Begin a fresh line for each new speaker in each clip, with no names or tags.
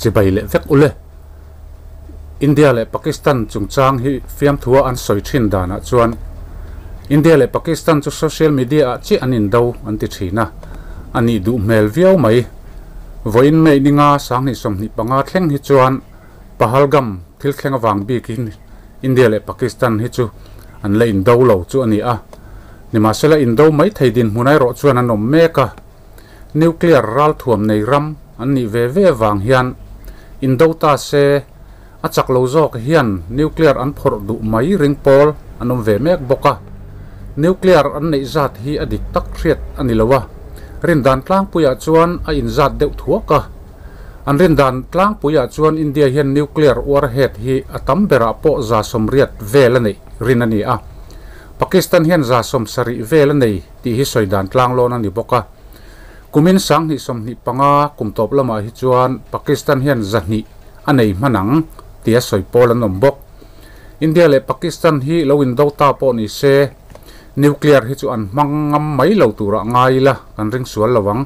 Chibai leh vek ule. India leh Pakistan chungchang hi fiamthua an sawi thin danah chuan India leh Pakistan chu social media ah chiah an indo an ti thin a, a nih duh hmel viau mai. Vawiin May ninga 2025 thleng hi chuan Pahalgam thil thleng avang bikin India leh Pakistan hi chu an la indo lo chu a ni a. Nimahsela indo mai thei dinhmun erawh chuan an awm mek a. Nuclear ralthuam nei ram an nih ve ve avang hian indo ta se a chak lo zawk hian nuclear an phawrh duh mai ring pawl an awm ve mek bawk a. Nuclear an neih zat hi a dik tak hriat a ni lo a, rindan tlangpuiah chuan a inzat deuh thuak a. An rindan tlangpuiah chuan India hian nuclear warhead hi a tam berah pawh 180 vel a neih rin a ni a. Pakistan hian 70 vel a nei tih hi sawi dan tlanglawn a ni bawk a. Kumin 2025 kum tawp lamah hi chuan Pakistan hian 200 a nei hman ang tia sawi pawl an awm bawk. India leh Pakistan hi lo indo ta pawh ni se nuclear hi chu an hmang ngam mai lo turah ngai ila kan ring sual lo ang.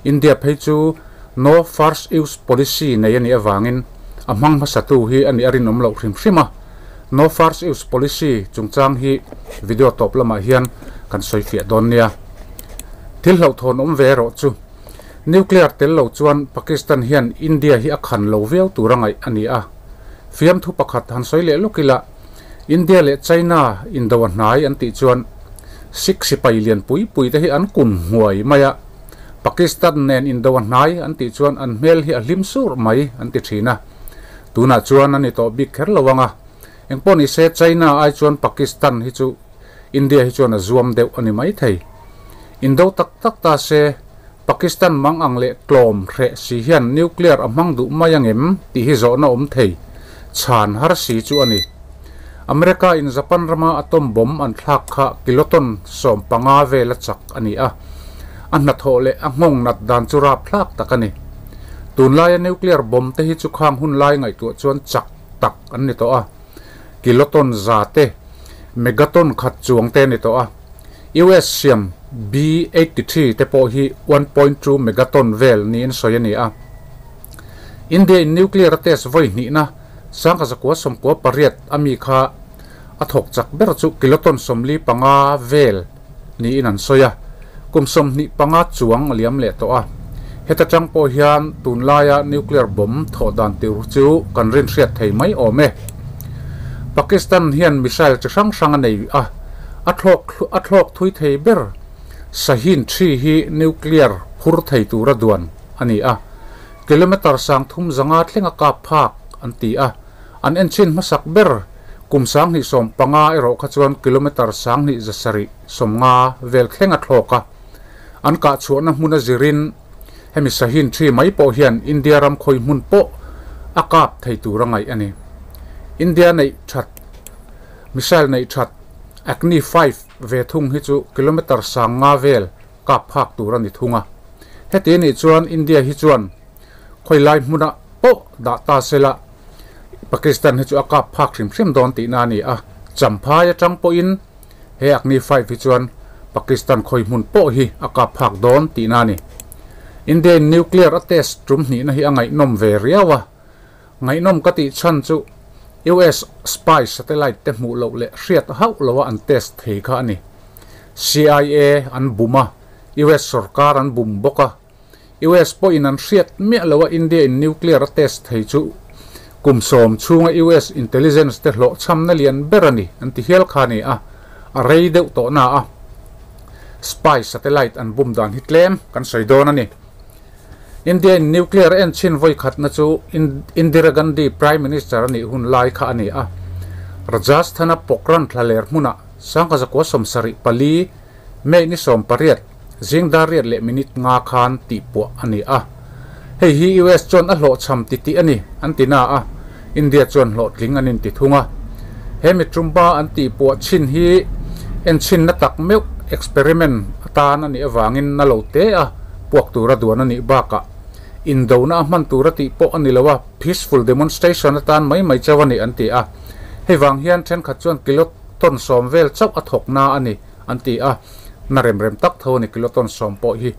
India phei chu no first use policy nei a nih avangin a hmang hmasatu hi a nih a rinawm loh hrim hrim a. No first use policy chungchang hi video tawp lamah hian kan sawi fiah dawn nia. Thil hlauhthawn awm ve erawh chu nuclear tel lo chuan Pakistan hian India hi a khan lo viau tur a ngaih a ni a. Fiamthu pakhat han sawi leh lawk ila, India leh China indo a hnai an tih chuan Sikh sipai lian pui pui te hi an kun hmuai mai a, Pakistan nen indo a hnai an tih chuan an hmel hi a hlim sur mai an ti thin a. Tunah chuan a ni tawh bik kher lo ang a. Engpawh ni se China ai chuan Pakistan hi chu India hi chuan a zuam deuh a ni mai thei. Indo tak tak ta se Pakistan mang ang leh tlawm hreh si hian nuclear a hmang duh mai ang em tih hi zawhna awm thei chhan har si chu a ni. America in Japan rama atom bomb an thlak kha kiloton 15 vel a chak a ni a. A hnathawh leh a nghawng nat dan chu rap thlak tak a ni. Tunlaia nuclear bomb te hi chu khang hun lai ngaihtuah chuan chak tak an ni tawh a. Kiloton za te, megaton khat chuang te a ni tawh a. US siam B-83 te pawh hi 1.2 megaton vel niin sawi a ni a. India in nuclear a test vawi hnihna 1998 a mi kha a thawk chak ber chu kiloton 45 vel niin an sawi a. Kum 25 chuang a liam leh tawh a. Heta tang pawh hian tunlaia nuclear bomb thawh dan tur chu kan rin hriat thei mai awm e. Pakistan hian missile chi hrang hrang a nei a, a thlawk a thlawk thui thei ber Shaheen 3 hi nuclear phur thei tura duan a ni a. Kilometre 300 thlenga kap phak an ti a. An enchhin hmasak ber kum 2015 erawh kha chuan kilometre 2170 vel thlenga thlawk a. An kah chhuahna hmun a zirin hemi Shaheen 3 mai pawh hian India ram khawi hmun pawh a kap thei tur a ngaih a ni. India neih that missile neih that Agni 5 ve thung hi chu kilometre 500 vel kap phak tur a ni thung a. Heti anih chuan India hi chuan khawi lai hmuna pawh dah ta sela Pakistan hi chu a kap phak hrim hrim dawn tihna a ni a. Champhai atang pawhin he Agni 5 hi chuan Pakistan khawi hmun pawh hi a kap phak dawn tihna a ni. India in nuclear a test tum hnihna hi a ngaihnawm ve riau a. Ngaihnawm ka tih chhan chu US spy satellite te hmuh loh leh hriat hauh loa an test thei kha a ni. CIA an bum a, US sarkar an bum bawk a. US pawhin an hriat miah loa India in nuclear a test thei chu kum 10 chhunga US intelligence te hlawh chhamna lian ber a ni an ti hial kha a ni a. A rei deuh tawh na a. Spy satellite an bum dan hi tlem kan sawi dawn a ni. India in nuclear enchhin vawi khatna chu Indira Gandhi Prime Minister a nih hun lai kha a ni a. Rajasthan-a Pokhran thlaler hmunah 1974 May ni 18 zing dar riat leh minute nga khan tih puah a ni a. Hei hi US chuan a hlawh cham ti tih a ni an ti na a. India chuan hlawh tling an inti thung a. He mi tumba an tih puah chin hi enchhin na tak meuh experiment atan a nih avangin na lo te a puak tura duan a nih bakah indona a hman tura tih pawh a ni lo a, peaceful demonstration atan mai mai chauh a ni an ti a. Hei vang hian thenkhat chuan kiloton 10 vel chauh a thawk na a ni an ti a, na rem rem tak tho a ni kiloton 10 pawh hi.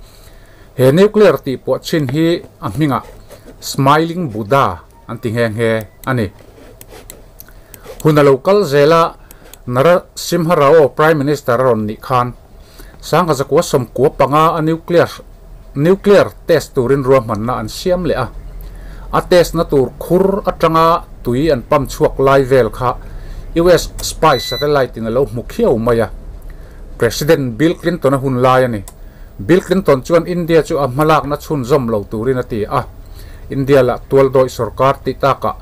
He nuclear tih puah chin hi a hmingah Smiling Buddha an ti nghe nghe a ni. Hun a lo kal zel a, Narasimha Rao Prime Minister a rawn nih khan 1995 a nuclear nuclear test turin ruahmanna an siam leh a. A test na tur khur atanga tui an pump chhuak lai vel kha US spy satellite in a lo hmu khiau mai a. President Bill Clinton a hun lai a ni. Bill Clinton chuan India chu a hmalakna chhunzawm lo turin a ti a. India lah tualdawih sorkar tih takah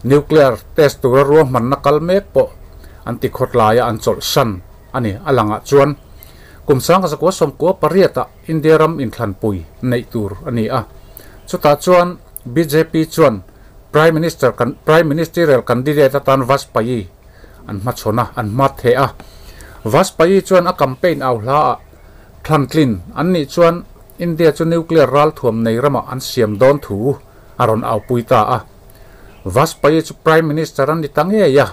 nuclear test tura ruahmanna kal mek pawh an ti khawtlaia an chawlhsan a ni. A langah chuan kum 1998 ah India ram inthlanpui neih tur a ni a. Chutah chuan bjp chuan Prime Minister Prime Ministerial candidate atan Vajpayee an hmachhawn a, an hmat theh a. Vajpayee chuan a campaign au hlaah thlantlin an nih chuan India chu nuclear ralthuam nei ramah an siam dawn thu a rawn aupui ta a. Vajpayee chu Prime Minister an ni ta ngei a,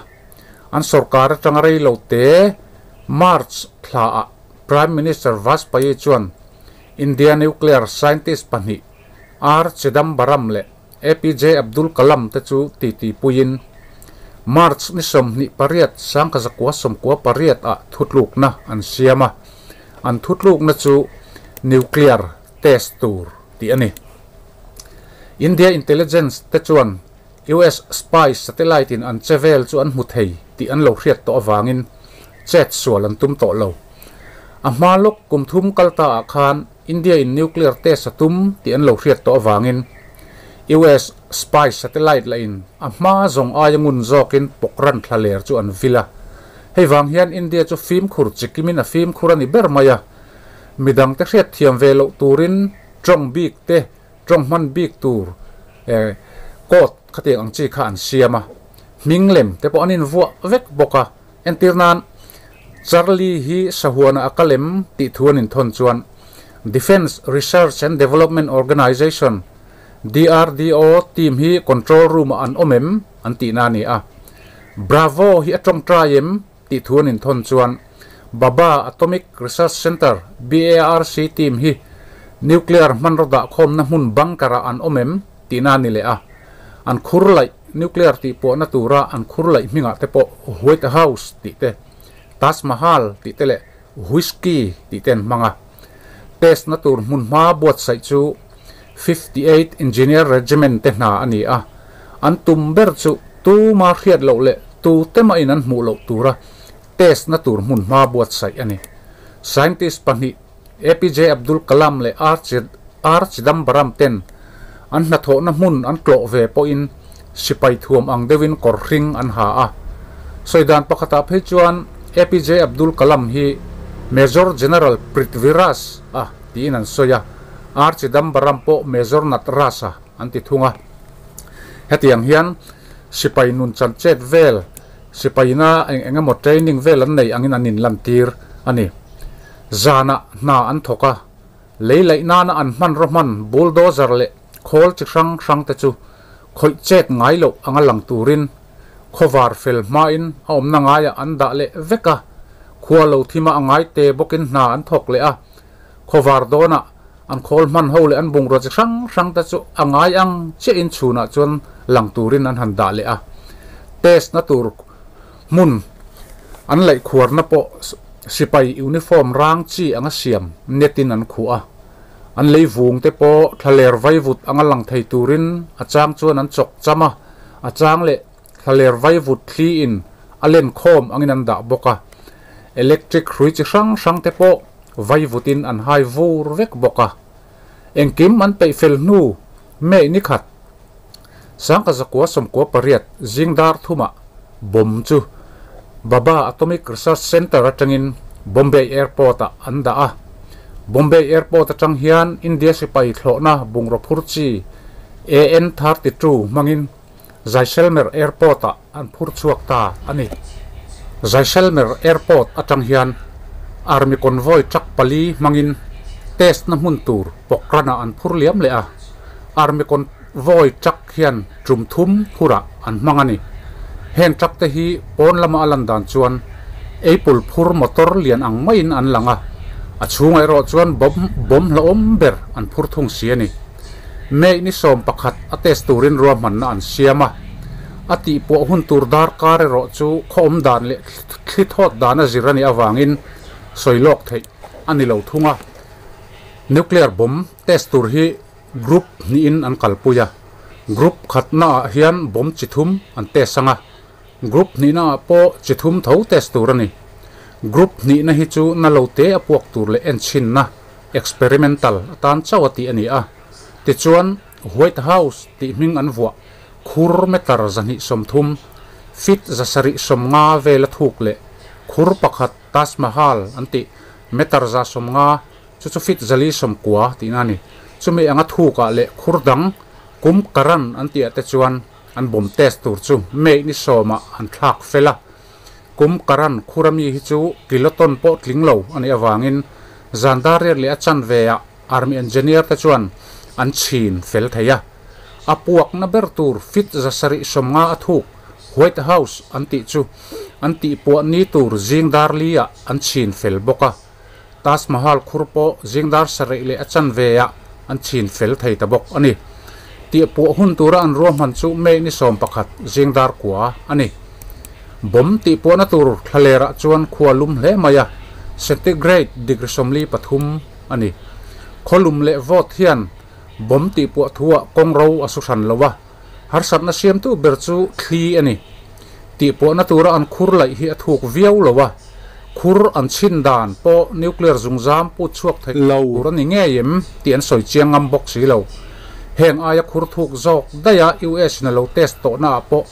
an sorkar atanga rei lo te March thlaah Prime Minister Vajpayee chuan India nuclear scientist pahnih R Chidambaram leh APJ Abdul Kalam te chu titi puiin March ni 28 1998 ah thutlukna an siam a, an thutlukna chu nuclear test tur tih a ni. India intelligence te chuan US spy satellite in an che vel chu an hmu thei tih an lo hriat tawh avangin chet sual an tum tawh lo. A hma lawk kum thum kal ta ah khan India in nuclear test a tum tih an lo hriat tawh avangin US spy satellite lah in a hma zawng aia ngun zawkin Pokhran thla ler chu an vil a. Hei vang hian India chu fimkhur chikimin a fimkhur a ni ber mai a. Midang te hriat thiam ve loh turin tawng bik te, tawng hman bik tur eh code khatiang ang chi kha an siam a. Hming lem te pawh an invuah vek bawk a. Entir nan, Charlie hi sahuana a kalem tih thu an inthawn chuan Defence Research and Development Organisation, DRDO, team hi control room ah an awm em an tihna a ni a. Bravo hi a tawngtai em tih thu an inthawn chuan Bhabha Atomic Research Centre, BARC, team hi nuclear hmanraw dahkhawmna hmun bunker ah an awm em tihna a ni leh a. An khur laih Nuclear tih pawhna tura an khur laih hmingah te pawh White House tih te, Taj Mahal tih te leh Whiskey tih te an hmang a. Test na tur hmunhma buatsaih chu 58 Engineer Regiment te hna a ni a. An tum ber chu tuma hriat loh leh tu te mahin an hmuh loh tura test na tur hmunhma buatsaih a ni. Scientist pahnih APJ Abdul Kalam leh R Chidambaram ten an hnathawhna hmun an tlawh ve pawhin sipai thuam ang deuhin kawr hring an ha a. Sawi dan pakhatah phei chuan APJ Abdul Kalam hi Major General Prithviraj a tiin an sawi a, R Chidambaram pawh Major Natraj a an ti thung a. Hetiang hian sipai nun chanchet vel, sipaina eng eng emaw training vel an nei angin an inlantir a ni. Zanah hna an thawk a, lei laih nana an hmanraw hman bulldozer leh khawl chi hrang hrang te chu khawih chet ngai loh anga lang turin khawvar fel hmain a awmna ngaiah an dah leh vek a, khua lo thima a ngai te bawkin hna an thawk leh a, khawvar dawnah an khawl hman ho leh an bungrua chi hrang hrang te chu a ngai ang chiahin chhunah chuan lang turin an han dah leh a, test na tur Hmun an laih khuarna pawh sipai uniform rang chi anga siam net in an khuh a, an lei vung te pawh thlaler vaivut anga lang thei turin a chang chuan an chawk cham a, a chang leh thlaler vaivut thli in a len khawm angin an dah bawk a, electric hrui chi hrang hrang te pawh vaivut in an hai vur vek bawk a, engkim an peih fel hnu May ni khat. 1998 zing dar thumah bomb chu Bhabha Atomic Research Centre atangin Bombay Airport ah an dah a. Bombay Airport atang hian India sipai thlawhna bungraw phur chi AN-32 hmangin Jaisalmer Airport ah an phur chhuak ta a ni. Jaisalmer Airport atang hian Army convoy truck pali hmangin test na hmun tur Pokhran ah an phur liam leh a. Army convoy truck hian tum thum phurah an hmang a ni. Heng truck te hi pawn lama a lan dan chuan Apple phur motor lian ang maiin an lang a, a chhungah erawh chuan bomb bomb hlauhawm ber an phur thung si a ni. May ni 11 a test turin ruahmanna an siam a, a tihpuah hun tur darkar erawh chu khaw awm dan leh thli thawt dan a zir a nih avangin sawi lawk theih a ni lo thung a. Nuclear bomb test tur hi group hnihin an kalpui a, group khatnaah hian bomb chi thum an test ang a, group hnihnaah pawh chi thum tho test tur a ni. Group hnihna hi chu na lo te a puak tur leh enchhinna, experimental, atan chauh a tih a ni a. Tichuan, White House tih hming an vuah khur meter 230, feet 750 vela thuk leh khur pakhat Taj Mahal an tih meter 150, chu chu feet 490 tihna a ni. Chumi anga thukah leh khur dang kum karan an tihah te chuan an bomb test tur chu May ni sawmah an thlak fel a. Kum karan khur ami hi chu kiloton pawh tling lo a nih avangin zan dar riat leh a chanve ah Army engineer te chuan an chhin fel thei a. A puakna ber tur feet 750 a thuk White House an tih chu an tihpuah ni tur zing dar li ah an chhin fel bawk a. Taj Mahal khur pawh zing dar sarih leh a chanve ah an chhin fel thei ta bawk a ni. Tihpuah hun tura an ruahman chu May ni 11 zing dar kua a ni. Bomb tihpuahna tur thlalerah chuan khua lum hle mai a, centigrade degree 43 a ni. Khawlum leh vawt hian bomb tihpuah thuah kawng ro a su hran lo a, harsatna siamtu ber chu thli a ni. Tihpuahna tura an khur laih hi a thuk viau lo a, khur an chhin dan pawh nuclear zungzam put chhuak thei lo tur a ni ngei em tih an sawi chiang ngam bawk si lo. Heng aia khur thuk zawk daiha US in a lo test tawhnaah pawh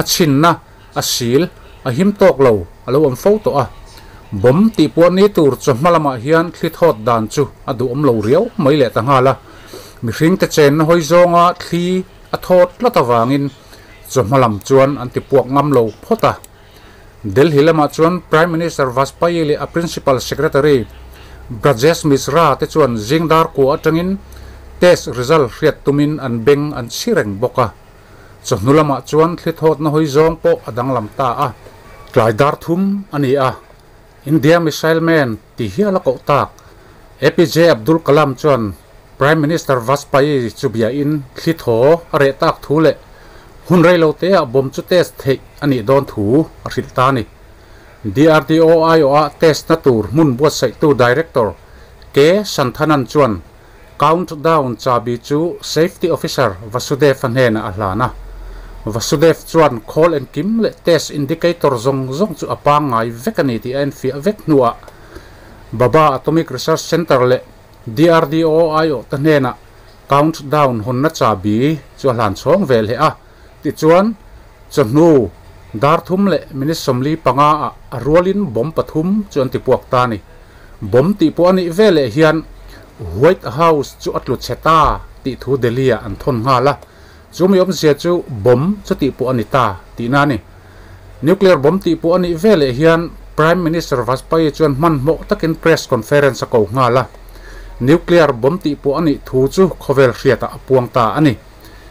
a chhinna a sil, a him tawk lo, a lo awm fo tawh a. Bomb tih puah ni tur chawhma lamah hian thli thawt dan chu a duhawm lo riau mai leh ta nghal a. Mihring te chenna hawi zawnga thli a thawt tlat avangin chawhma lam chuan an ti puak ngam lo phawt a. Delhi lamah chuan Prime Minister Vajpayee leh a Principal Secretary Brajesh Mishra te chuan zing dar kua atangin test result hriat tumin an beng an chhi reng bawk a. Chawhnu lamah chuan thli thawtna hawi zawng pawh a danglam ta a. Tlai dar thum a ni a, India Missile Man ti hial a koh tak. APJ Abdul Kalam chuan Prime Minister Vajpayee chu biain thli thaw a reh tak thu leh hun rei lo teah bomb chu test theih a nih dawn thu a hrilh ta a ni. DRDO aiawha test na tur hmun buatsaihtu Director K. Santhanan chuan Countdown chabi chu Safety Officer Vasudev-a hnenah a hlan a. Vasudev chuan khawl engkim leh test indicator zawng zawng chu a pangngai vek a ni tih a enfiah vek hnuah Bhabha Atomic Research Centre leh DRDO aiawhte hnenah countdown hawnna chabi chu a hlan chhawng ve leh a. Tichuan, chawhnu dar thum leh minute 45 ah a rualin bomb pathum chu an tipuak ta a ni. Bomb tih pawh a nih ve leh hian White House chu a tlu chhe ta tih thu Delhi-ah an thawn nghal a, chu mi awmzia chu bomb chu tih pawh a ni ta tihna a ni. Nuclear bomb tih pawh a nih ve leh hian Prime Minister Vajpayee chuan hmanhmawh takin press conference a ko nghal a, nuclear bomb tih pawh a nih thu chu khawvel hriatah a puang ta a ni.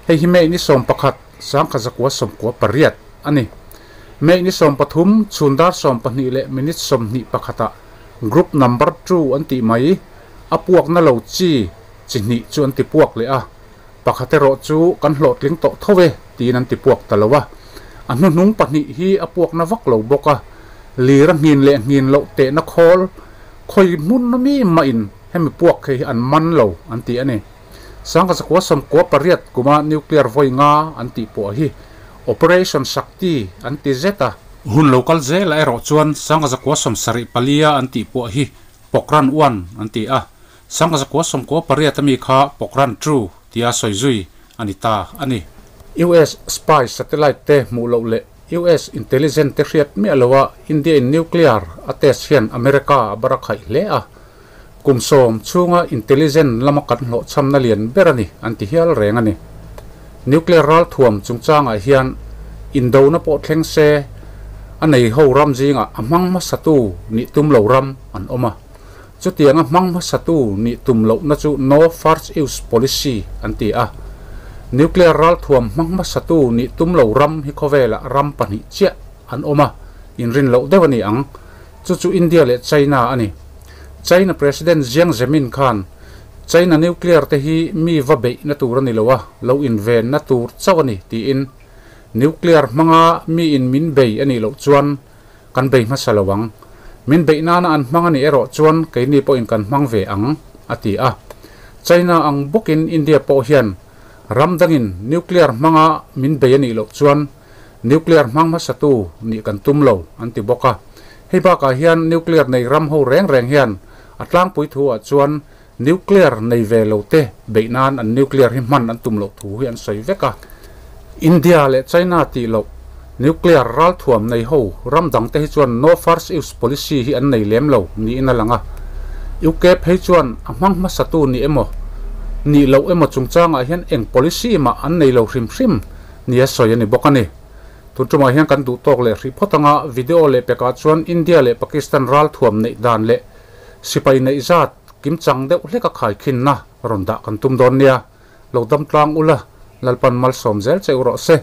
Hei hi May ni 11, 1998 a ni. May ni 13, chhun dar 12 leh minute 21 ah Group number two an tih mai, a puakna lo chi chi hnih chu an ti puak leh a, pakhat erawh chu kan hlawhtling tawh tho e tiin an ti puak ta lo a. A hnuhnung pahnih hi a puakna vak lo bawk a, lir a nghin leh nghin loh tehna khawl khawi hmun ami mahin hemi puak thei hi an man lo an ti a ni. 1998 kuma nuclear vawi nga an tih pawh hi Operation Shakti an ti zet a. Hun lo kal zelah erawh chuan 1974 a an tih pawh hi Pokran One an ti a, 1998 ami kha Pokran Two tia sawi zui a ni ta a ni. US spy satellite te hmuh loh leh US intelligence te hriat miah loha India in nuclear a test hian America a bar a khaih hle a, kum sawm chhunga intelligence lama kan hlawhchhamna lian ber a ni an ti hial reng a ni. Nuclear ralthuam chungchangah hian indona pawh thleng se a nei ho ram zingah a hmang hmasatu nih tum lo ram an awm a. Chutianga hmang hmasatu nih tum lohna chu No First Use Policy an ti a. Nuclear ralthuam hmang hmasatu nih tum lo ram hi khawvelah ram pahnih chiah an awm a, inrin loh deuh a ni ang. Chu chu India leh China a ni. China President Jiang Zemin khan China nuclear te hi mi va beihna tur a ni lo a, lo invenna tur chauh a ni tiin nuclear hmanga mi in min bei a nih loh chuan kan bei hmasa lo ang. Min beih nana an hmang a nih erawh chuan keini pawhin kan hmang ve ang, a ti a. China ang bawkin India pawh hian ram dangin nuclear hmanga min bei a nih loh chuan nuclear hmang hmasatu nih kan tum lo, an ti bawk a. Hei bakah hian nuclear nei ram ho reng reng hian a tlangpui thu ah chuan nuclear nei ve lo te beih nan an nuclear hi hman an tum loh thu hi an sawi vek a. India leh China tih loh nuclear ralthuam nei ho ram dang te hi chuan no first use policy hi an nei lem lo niin a lang a. UK phei chuan a hmang hmasatu nih emaw nih loh emaw chungchangah hian eng policy mah an nei lo hrim hrim nia sawi a ni bawk a ni. Tun tumah hian kan duh tawk leh hrih phawt anga video leh pekah chuan India leh Pakistan ralthuam neih dan leh sipai neih zat kimchang deuh hlek a khaikhinna rawn dah kan tum dawn nia. Lo dam tlang ula, Lalpan malsawm zel che u rawh se.